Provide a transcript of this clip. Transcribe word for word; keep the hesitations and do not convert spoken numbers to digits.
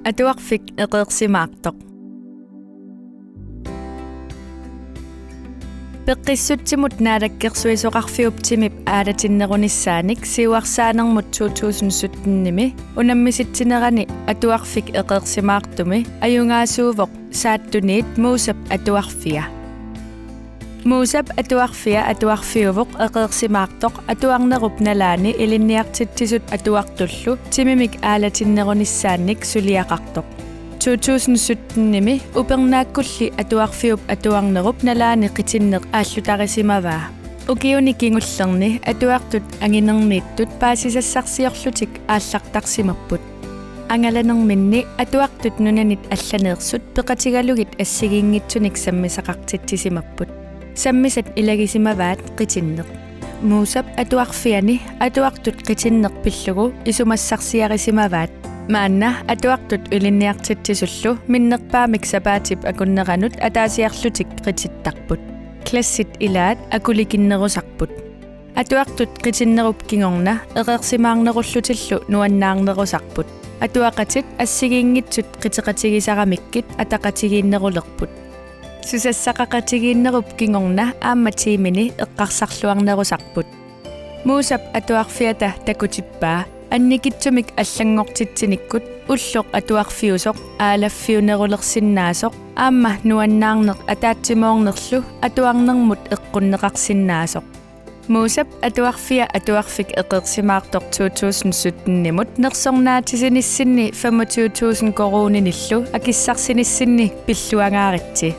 Atuarfik eqeersimaartoq. Peqqissutsimut naalakkersuisoqarfiup timip aalatinnerunissaanik siuarsaanermut to tusind syttenimi unammisitsinerani atuarfik eqeersimaartumi ajugaasuuvoq saattuniit Muusap atuarfia. Muusap atuarfia atuarfiuvoq eqeersimaartoq atuarnerup nalaani ilinniartitsisut atuartullu timimik aalatinnerunissaannik suliaqartoq. To tusind syttenimi upernaakkulli atuarfiup atuarnerup nalaani qitinneq aallutarisimavaa. Ukiuni kingullerni atuartut anginerniittut paasisassarsiorlutik aallartarsimapput. Angalanerminni atuartut nunanit allaneersut peqatigalugit assigiinngitsunik sammisaqartitsisimapput. Sammisat ilagisimavaat qitinneq. Muusap atuarfiani atuartut qitinneq pillugu isumassarsiarisimavaat. Maanna atuartut ilinniartitsisullu minnerpaamik sapaatip akunneranut ataasiarlutik qitittarput. Klassit ilaat akulikinnerusarput. Atuartut qitinnerup kingorna eqeersimaarnerullutillu nuannaarnerusarput. Atuaqatit assigiinngitsut qiteqatigisaramikkit ataqatigiinnerulerput. Susassaqaqatigiinnerup kingorna aamma tiimini eqqarsarluarnerusarput. Muusap atuarfiata takutippaa annikitsumik allanngortitsinikkut ulloq atuarfiusoq aalaffiunerulersinnaasoq aamma nuannaarneq ataatsimoornerlu atuarnermut eqqunneqarsinnaasoq. Muusap atuarfia atuarfik eqeersimaartoq to tusind syttenimut nersornaatisinissinni femogtyve tusind koruuninillu akissarsinissinni pilluangaaritsi.